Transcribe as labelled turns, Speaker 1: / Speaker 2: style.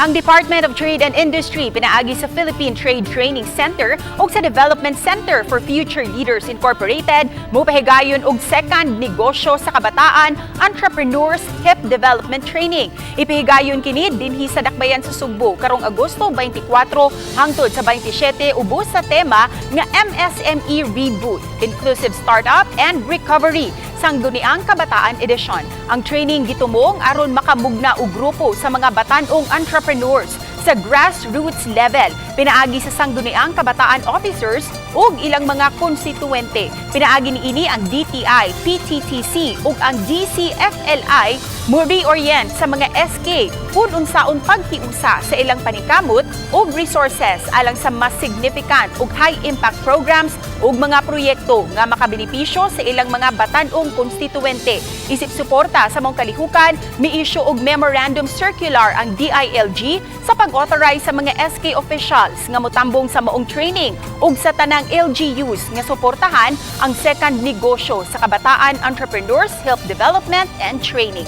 Speaker 1: Ang Department of Trade and Industry pinaagi sa Philippine Trade Training Center ug sa Development Center for Future Leaders Incorporated mopahigayon og second Negosyo sa Kabataan Entrepreneurs Hip Development Training. Ipahigayon kini dinhi sa Dakbayan sa Sugbo karong Agosto 24 hangtod sa 27 ubos sa tema nga MSME Reboot, Inclusive Startup and Recovery, Sangguniang Kabataan Edition. Ang training gitumong aron makamugna og grupo sa mga batan-ong entrepreneurs sa grassroots level pinaagi sa Sangguniang Kabataan officers ug ilang mga konstituente. Pinaagi niini, ang DTI, PTTC ug ang DCFLI mo reorient sa mga SK kung unsaon paghiusa sa ilang paningkamot ug resources alang sa mas significant ug high impact programs ug mga proyekto nga makabenepisyo sa ilang mga batan-ong konstituente. Isip suporta sa maong kalihukan, mi-issue og memorandum circular ang DILG sa pag-authorize sa mga SK officials nga motambong sa maong training ug sa tanang LGUs nga suportahan ang second Negosyo sa Kabataan Entrepreneurs Help Development and Training.